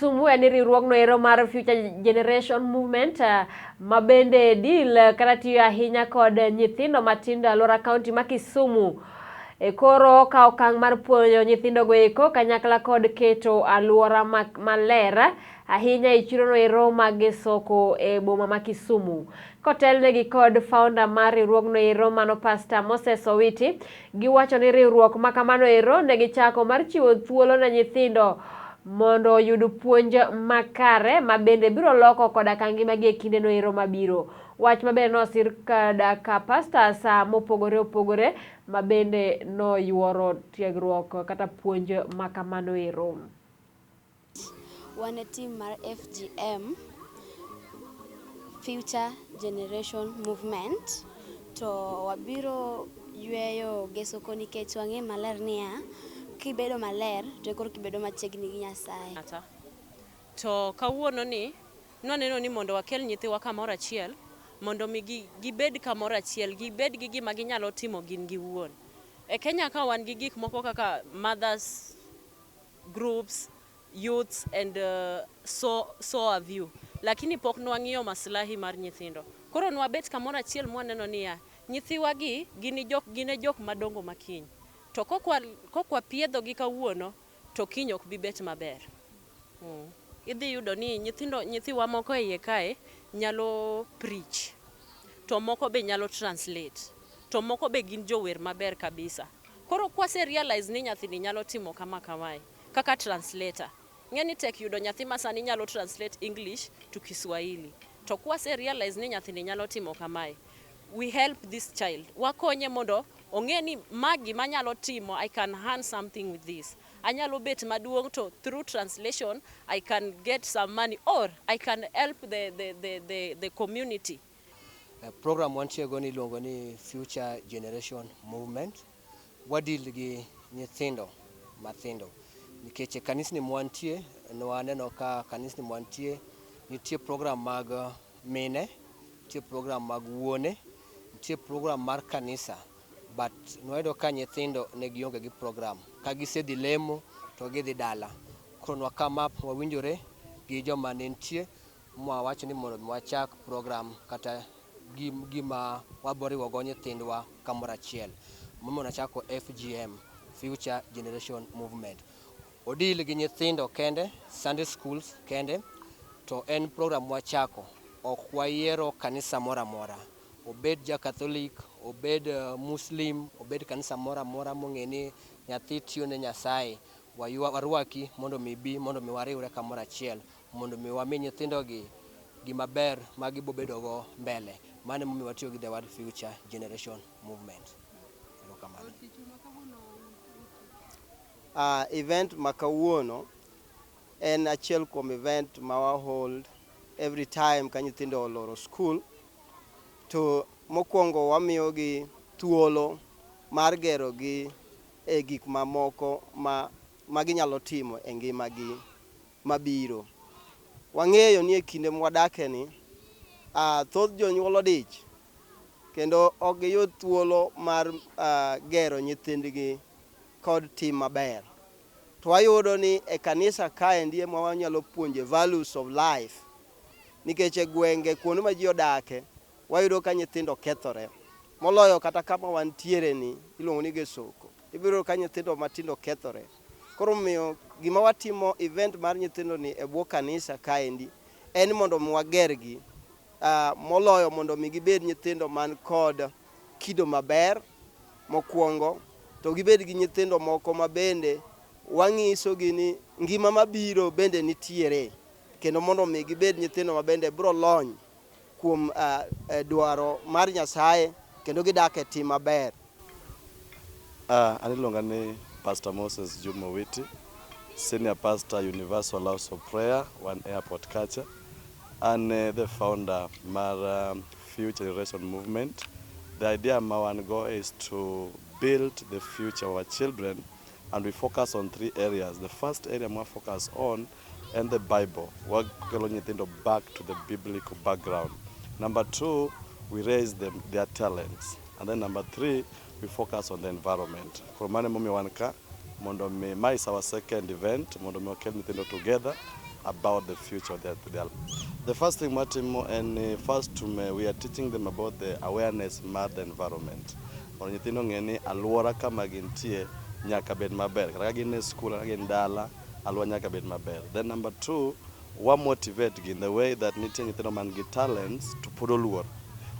Kisumu en riwruogno ero mar Future Generation Movement ma bende deal kata tiyo ahinya kod nyithindo matindo e alwora kaunti ma Kisumu. E koro okawo okang' mar puonjo nyithindogo eko kanyakla kod keto alwora maler ahinya e chirono ero mag soko e boma ma Kisumu. Kotelnegi kod founder mar riwruogno ero mano Pastor Moses Owiti, giwacho ni riwruok ma kamano ero ne gichako mar chiwo thuolo ne nyithindo mondo oyud puonj makare ma bende biro loko koda ka ngimagi e kindeno ero mabiro. Wach maber nosir koda ka pastors mopogore opogore ma bende noyuoro tiegruok kata puonj ma kamano ero. Wan e team mar FGM, Future Generation Movement, to wabiro yweyo Gesoko nikech wang'e maler niya, kibedo maler to koro kibedo machiegni gi Nyasaye. To kawuono ni nwaneno ni mondo wakel nyithiwa kamoro achiel mondo mi gibed kamoro achiel, gibed gi gima ginyalo timo gin giwuon. E Kenya ka wan gi gik moko kaka mothers groups, youths and so have you. Lakini pok nwang'iyo maslahi mar nyithindo. Koro nwabet kamoro achiel mwaneno niya, nyithiwa gi gin e jok madongo makiny. To kokwa piedho gi kawuono, to kiny ok bi bet maber. Idhi yudo ni nyithiwa moko e iye kae nyalo preach, to moko be nyalo translate, to moko be gin jower maber kabisa. Koro kwase realize ni nyathini nyalo timo kama kamae, kaka translator. Ng'e ni tek yudo nyathi ma sani nyalo translate English to Kiswahili. To kwase realize ni nyathini nyalo timo kamae, we help this child. Wakonye mondo ong'e ni ma gima anyalo timo, I can earn something with this. Anyalo bet maduong' to through translation, I can get some money or I can help the community. Program wantie go ni iluongo ni Future Generation Movement. Wadeal gi nyithindo mathindo nikech e kanisni mwantie nwaneno ka kanisni mwantie nitie program mag mine, nitie program mag wuone, nitie program mar kanisa, but nwayudo ka nyithindo ne gionge gi program. Ka gisedhi lemo to gidhi dala. Koro nwa come up wawinjore gi joma ne nitie mwawacho ni mondo wachak program kata gima waboriwo go nyithindwa kamoro achiel. Momiyo nachako FGM, Future Generation Movement. Odeal gi nyithindo kende, Sunday schools kende, to en program mwachako. Ok wayiero kanisa moro amora. Obed ja Catholic, obed Muslim, obed kanisa moro amora mong'e ni nyathi tiyo ne Nyasaye. Warwaki mondo mi bi, mondo mi wariwre kamoro achiel, mondo mi wami nyithindogi gima ber ma gibobedo go mbele. Mano emomiyo watiyo gi the word Future Generation Movement. Erokamano. Event ma kawuono en achiel kuom event ma wa hold every time ka nyithindo oloro school. To mokwongo wamiyogi thuolo mar gero gi e gik mamoko ma ginyalo timo e ngimagi mabiro. Wang'eyo ni e kinde mwadake ni, thoth jonyuol odich kendo ok giyud thuolo mar gero nyithindgi kod tim maber. To wayudo ni e kanisa kaendi ema wanyalo puonje values of life, nikech e gwenge kuonde ma ji odake wayudo ka nyithindo kethore. Moloyo kata kama wantiere ni iluongo ni Gesoko, ibiro yudo ka nyithindo matindo kethore. Koro omiyo gima watimo event mar nyithindo ni e bwo kanisa kaendi en mondo mi wagergi, moloyo mondo mi gibed nyithindo man kod kido maber mokwongo, to gibed gi nyithindo moko ma bende wang'isogi ni ngima mabiro bende nitiere, kendo mondo mi gibed nyithindo ma bende biro lony kuom dwaro mar Nyasaye kendo gidak e tim maber. An iluonga ni Pastor Moses Juma Owiti, Senior Pastor, Universal House of Prayer, One Airport kacha. An the founder mar Future Generation Movement. The idea ma wan go is to build the future of our children, and we focus on three areas. The first area we focus on and the Bible. Wakelo nyithindo back to the biblical background. Number two, we raise them, their talents. And then number three, we focus on the environment. Koro mano emomiyo wan ka, mondo mi, ma is our second event, mondo mi wakel nyithindo together. About the future of their. The first thing watimo en ni first to me, we are teaching them about the awareness mar the environment. Mondo nyithindo ong'e ni alwora kama gintie nyaka bed maber. Kata ka gin e school, kata ka gin dala, alwora nyaka bed maber. Then number two, wa motivate gi in the way that nitie nyithindo man gi talents to pod oluor.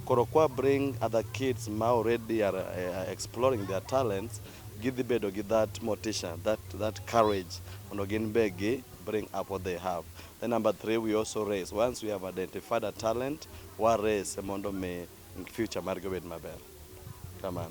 Koro kwa bring other kids ma already are exploring their talents, gidhi bedo gi that motivation, that courage, mondo gin be gi bring up what they have. Then number three, we also raise. Once we have identified a talent, wa raise mondo mi future margi obed maber. Kamano.